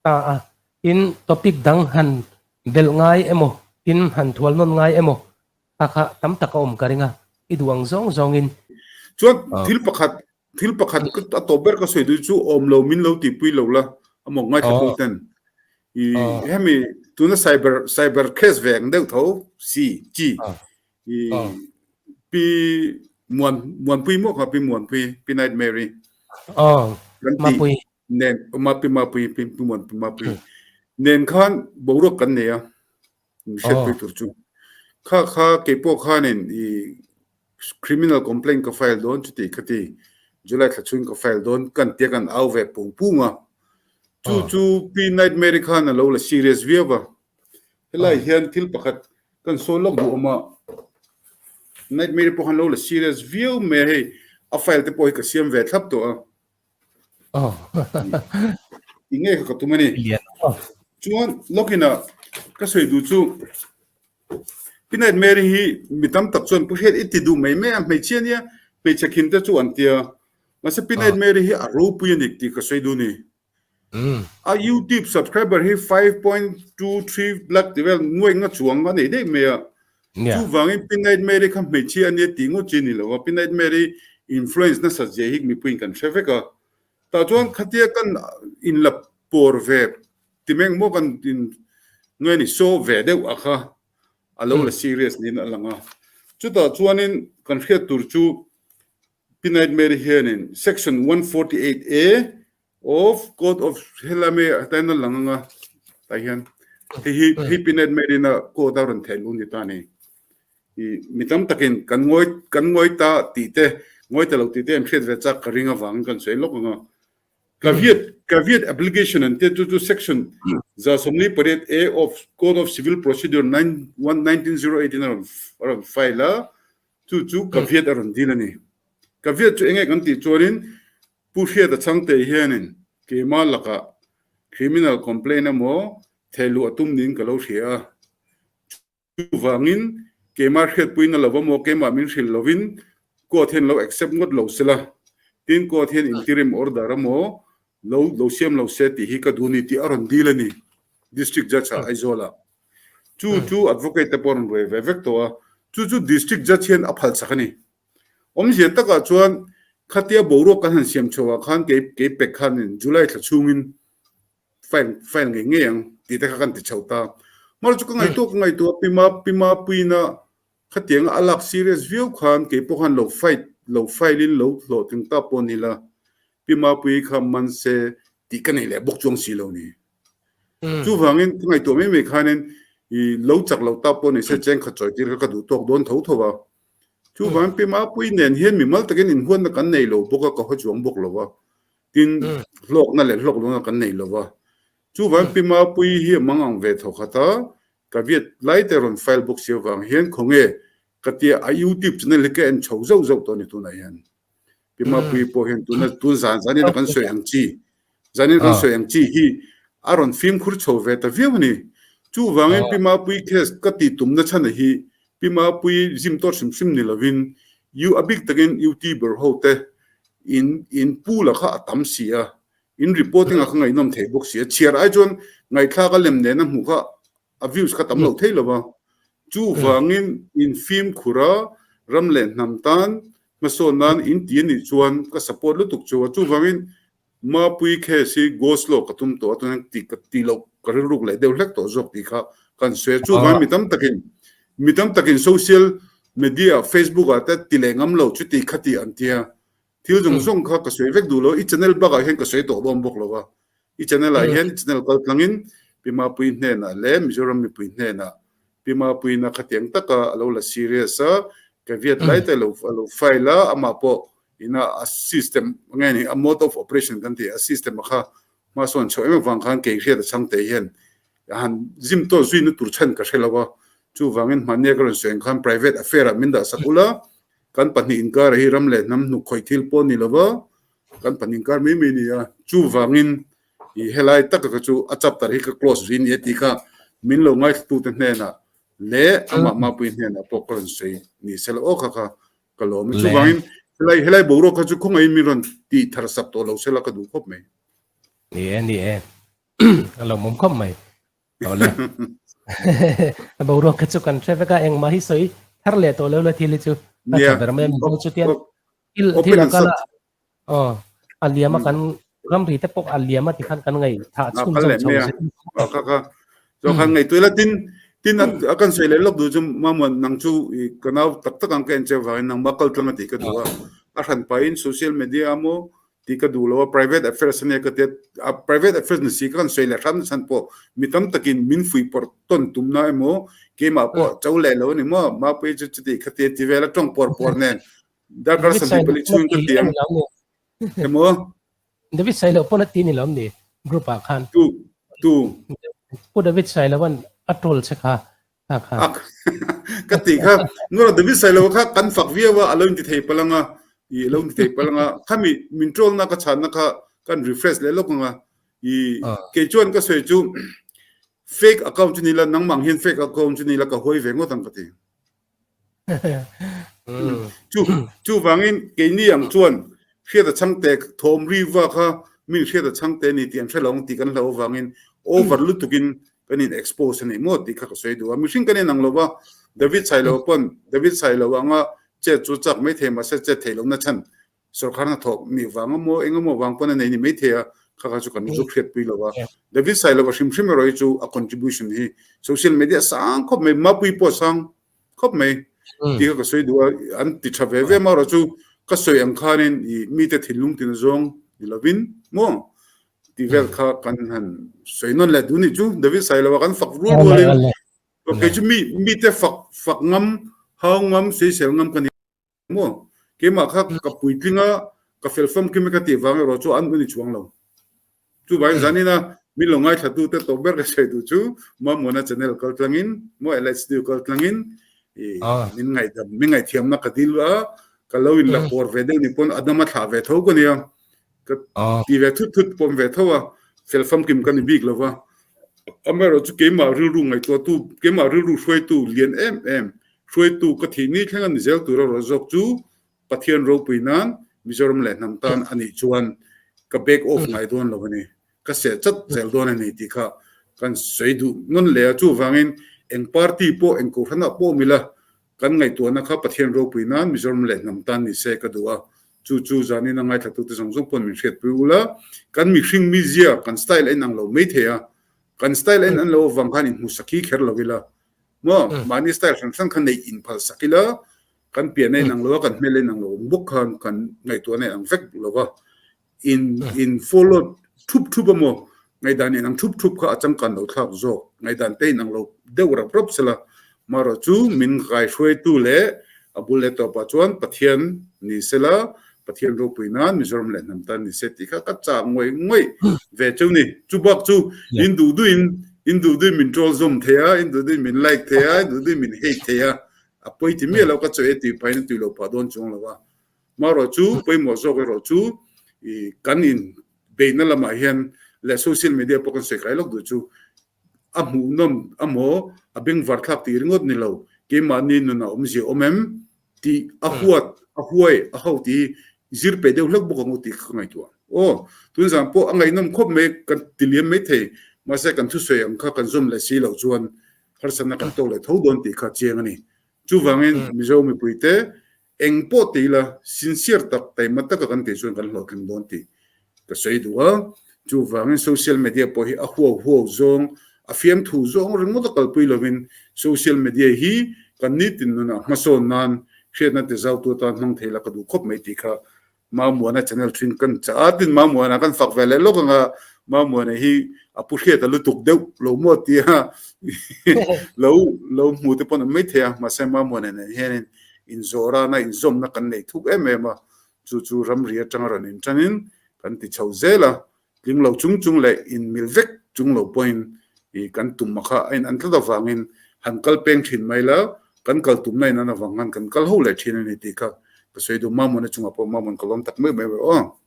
Ta a, tin topic dang han belh ngai emaw, tin han thual nawn ngai emaw kha kha tam tak a awm ka ring a, i duh ang zawng zawngin. Chuan thil pakhat, thil pakhat a tawp ber ka sawi duh chu awm lo min lo tihpui lo la, amaw ngaithla tu ten. I hemi tuna cyber cyber case ve ang deuh tho si chi i pi muan muanpui maw kha pi muanpui pi night mary. Kan ti nen mapi mapui pi muan pi mapui nen khan boruak kan nei a hriatpui tur chu kha kha keipawh khanin i criminal complaint ka file dawn chuti khati July thla chhung ka file dawn kan tia kan au ve pung pung a chu chu pi nightmare khan a lo la serious viau va helai hian thil pakhat kan sawi lawk duh awm a nightmare pawh khan lo la serious viau mai a hei a file te pawh hi ka siam ve thlap tawh a. I nge kha ka tum a ni. Chuan lawkin a ka sawi duh chu Pi Night Mary hi mi tam tak chuan Pu Hriat i ti duh mai mai a, hmeichhia nia hmeichhe khin te chu an tia. Mahse Pi Night Mary hi a ropui a ni tih ka sawi duh ni. A YouTube subscriber hi 5.23 lakh ti vel nuai nga chuang a nei daih mai a. Chuvangin Pi Night Mary kha hmeichhia a nia tih ngawt chi a ni lo a, Pi Night Mary influence nasat zia hi mipuiin kan hre vek a. Tah chuan khatia kan inla pawr ve ti meng maw kan in nge ni show ve deuh a kha a lo la serious niin a lang a. Chutah chuanin kan hriat tur chu Pi Night Mary hianin section 148A Of Code of helai mai ah hian a lang anga tah hian hei hi hei Pinet Marina code a rawn theih luh ni ta a ni. I mi tam takin kan ngawi kan ngawi ta tih te ngawi ta lo tih te an hriat ve chak ka ring avangin kan sawi lawk anga. Caveat caveat application an tia chu chu section 148 A of Code of Civil Procedure 1908 in a rawn a rawn file a chu chu caveat a rawn dil a ni. Caveat chu enge kan tih chuanin Pu Hriata Chhangte hianin keimah lakah criminal complaint emaw thehluh a tum niin ka lo hria a. Chuvangin keimah hriatpuina lo emaw keimah min hrilh lovin court hian lo accept ngawt lo sela, tin court hian interim order emaw lo lo siam lo se tih hi ka duh ni tih a rawn dil a ni District Judge ah Aizawl ah. Chu chu advocate te pawh a rawn ruai ve vek tawh a, chu chu District Judge hian a phalchak a ni. Awmzia takah chuan khatia boruak kan han siam chhoh ah khan kei kei pek khanin July thla chhungin file file ngei ngei ang tih te kha kan ti chho ta. Hmar chu ka ngaihtuah ka ngaihtuah Pima Pima puina khatianga a lak serious viau khan kei pawh khan lo fight lo file in lo hlawhtling ta pawh ni la Pima pui kha man se tih ka nei leh bawk chuang si lo ni. Chuvangin ka ngaihtuah mai mai khanin i lo chak lo ta pawh ni se cheng khat chawi tir kha ka duh tawk dawn tho tho a. Chuvang pi Mapui nen hian mimal takin inhuatna kan nei lo bawk a, ka haw chuang bawk lo va. Tin, hlawkna leh hlawk lohna kan nei lo va. Chuvang pi Mapui hi a mang ang ve thaw khat a, ka viat lai te rawn file bawk si avang hian khawnge ka tia a YouTube channel hi ka en chho zauh zauh tawh a ni tunah hian. Pi Mapui pawh hian tuna tun zan zanin a kan sawi ang chi, zanin kan sawi ang chi hi a rawn fimkhur chho ve ta viau a ni. Chuvangin Pi Mapui case ka tih tumna chhan a hi Pi Mapui zim tawt hrim hrim ni lovin U a bik takin YouTuber ho te in in pu la kha a tam si a, in reporting a kha ngaihnawm thei bawk si a, chhiar ai chuan ngaihthlak a lem nena hmuh kha a views kha tam lo thei lo va. Chuvangin in fimkhur a, ram leh hnam tan hmasawn nan in ti a nih chuan ka support lutuk chu a. Chuvangin Mapui case hi go slow ka tum tawh a, tunah tih ka tih loh ka rilruk leh deuh hlek tawh zawk tih kha kan sawi a. Chuvangin mi tam takin mi tam takin social media Facebook ah te ti leh ngam lo chuti khati an tia. Thil zawng zawng kha ka sawi vek duh lo, i channel bakah hian ka sawi tawh dawn bawk lo va, i channel ah hian i channel kal tlangin Pi Mapui hnenah leh Mizoram mipui hnenah Pi Mapuiina khatiang taka a lo la serious a, caveat lai te lo a lo file a, amah pawh ina a system nge ni a mode of operation kan tih a system a kha hmasawn chhoh em avang khan kei hriat a chhang te hian a han zim tawh zuina tur chhan ka hre lo a, chuvangin hmahnia ka rawn sawi ang khan private affair ah min dah sak ula, Kan pahnih inkar hi ram leh hnam hnuk khawih thil pawh ni lova, kan pahnih inkar mai mai a ni a. Chuvangin i helai taka kha chu a chapter hi ka close rih a ni a tih kha min lo ngaithlatute hnenah leh amah Mapui hnenah pawh ka rawn sawi ni se la aw kha kha ka lawm a. Chuvangin helai helai boruak kha chu khawngaihin min rawn tih thar sak tawh lo se la ka duh khawp mai. Ni e, ni e. A lo mawm khawp mai. Awle. A boruak kha chu kan hre vek a, engmah hi sawi thar leh tawh lo la thil hi chu. A tha ber mai a, mizo chu tian thil thil a kal a, aw, a liam a kan ramri te pawh a liam a tikhan kan ngaih thah chhun zawm chho zel. Aw kha kha. Chu khan ngaihtuah ila tin tin a kan sawi leh lawk duh chu Mamuan nang chu i ka nau tak tak ang ka en che vangin nangmah kal tlang a tih ka duh a. A hran pahin social media a maw tih ka duh lo a, private affairs ania ka ti a, a private affairs ni si ka kan sawi leh hram chhan pawh mi tam takin min fuih pawrh tawn tumna emaw keimah pawh cho leh lo a ni maw, Mapuii chu chuti kha ti a ti vel a tawng pawr pawr nen darkar David 24 chhungin ka ti ang emaw. David Sailo pawn a ti ni lawm ni group ah khan. Tu tu. Pu David Sailoan a troll che kha. Kha kha. Ka ti kha Nura David Sailo kha kan fak viau a, a lo inti thei palh anga, i lo inti thei palh anga, khami min troll na ka chhanna kha kan refresh leh lawk anga, i kei chuan ka sawi chu fake account chu ni la, nangmah ang hian fake account chu ni la ka huai ve ngawt ang ka ti. Chu chuvangin keini ang chuan hriata chhangte thawm ri va kha min hriata chhangte ni tih an hre lo ang tih kan hlauh avangin over lutukin kan in expose a ni maw tih kha ka sawi duh a. Mihring kan inang lo va, David Sailo pawn David Sailo anga chet chu chak mai thei mahse chet theih lohna chhan Sorkar hnathawk nih vang emaw eng emaw vang pawn a nei ni maithei a, kha kha chu kan zuk hriatpui lo a. David Sailova hrim hrim erawh hi chu a contribution hi social media sang khawp mai, Mapui pawh sang khawp mai tih kha ka sawi duh a, an ti tha ve ve amaherawh chu ka sawi ang khanin ih mite thinlung tina zawng ni lovin maw tih vel kha kan han sawi nawn leh duh nih chu David Sailova kan fak rual rualin kei chu mi mite fak fak ngam hau ngam sawisel ngam ka ni. Maw? Keimah kha ka puitling a, ka fel famkim e ka tih vang erawh chu an ni chuang lo. Chuvangin zanina min lo ngaithlatute tawp ber ka sawi duh chu Mamuana channel kal tlangin, maw LHD kal tlangin i min ngaihdam, min ngaihthiamna ka dil a, ka lo in la pawr ve deuh ni pawn a dam a thlah ve tho ka nia. Ka ti ve thut thut pawm ve tho a, fel famkim ka ni bik lo va. Amaherawh chu keimah rilru ngaihtuahtu, keimah rilru hruaitu lian em em, hruaitu ka thih ni thleng a ni zel tur erawh zawk chu Pathian ropui nan Mizoram leh hnam tan a nih chuan ka back off ngai dawn lo a ni, ka seh chat zel dawn a ni tih kha kan sawi duh nawn leh a. Chuvangin eng party pawh, eng kohhranah pawh awm ila, Kan ngaihtuahna kha Pathian ropui nan Mizoram leh hnam tan ni se ka duh a, chu chu zanin a ngaithlatute zawng zawng pawn min hriatpui ula, kan mihring mizia, kan style a inang lo mai thei a, kan style a in an lo avang khan inhmu sakhi kher lo ila, maw, mahni style hran hran kha neih inphal sak ila, kan pian a inang lo a, kan hmel a inang lo ang bawk khan kan ngaihtuahna a inang vek lo va. In in follow thup thup a maw? Ngaihdan in ang thup thup kha a changkan lo thlak zawk. Ngaihdan te in ang lo deuh rap rap sela. Marawh chu min kaihruaitu leh a bul leh tawpah chuan Pathian ni sela, Pathian ropui nan Mizoram leh hnam tan ni se tih kha ka chak ngawih ngawih ve cheu ni. Chu bak chu in duh duhin in duh duhin min troll zawm thei a, in duh duhin min like thei a, in duh duhin min hate thei a. A pawi ti miah lo ka chawi a tui phahin a tui lo phah dawn chuang lo a. Marawh chu pawimawh zawk erawh chu i kan in beihna lamah hian leh social media pawh kan sawi kai lawk duh chu a hmuhnawm amaw a bengvar thlak tih ringawt ni lo, keimahni nunah awmzia awm em tih a huat, a huai, a ho tih hi zir peih deuh hlek bawk ang u tih kha ka ngaihtuah. Aw, tun zan pawh a ngaihnawm khawp mai kan ti liam mai thei, mahse kan thusawi ang kha kan zawm leh si loh chuan harsatna kan tawk leh tho dawn tih kha chiang a ni. Chuvangin Mizo mipuite Eng pawh ti ila, sincere tak, taima taka kan tih chuan kan hlawhtling dawn tih ka sawi duh a. Chuvangin social media pawh hi a huau huau zawng, a fiamthu zawng ringawt a kalpui lovin social media hi kan nitin nunah hmasawn nan hriatna ti zautu atan hmang thei la ka duh khawp mai tih kha Mamuana channel thin kan chah a, tin Mamuana kan fak ve leh lawk ang a, Mamuana hi a pu hriat a lutuk deuh lo maw tia lo lo hmu te pawn an mai thei a, mahse Mamuana nen hianin inzawrana inzawmna kan nei thuk em em a, chu chu ramri atanga rawn inṭanin kan ti chho zel a, Tling lo chung chung leh inmil vek chung lo pawhin i kan tum a kha a in an tlat avangin han kal peng thin mai la, kan kal tumna in an avang khan kan kal ho leh thin a ni tih kha ka sawi duh. Mamawna chungah pawh Mamawna ka lawm tak mai mai mai aw.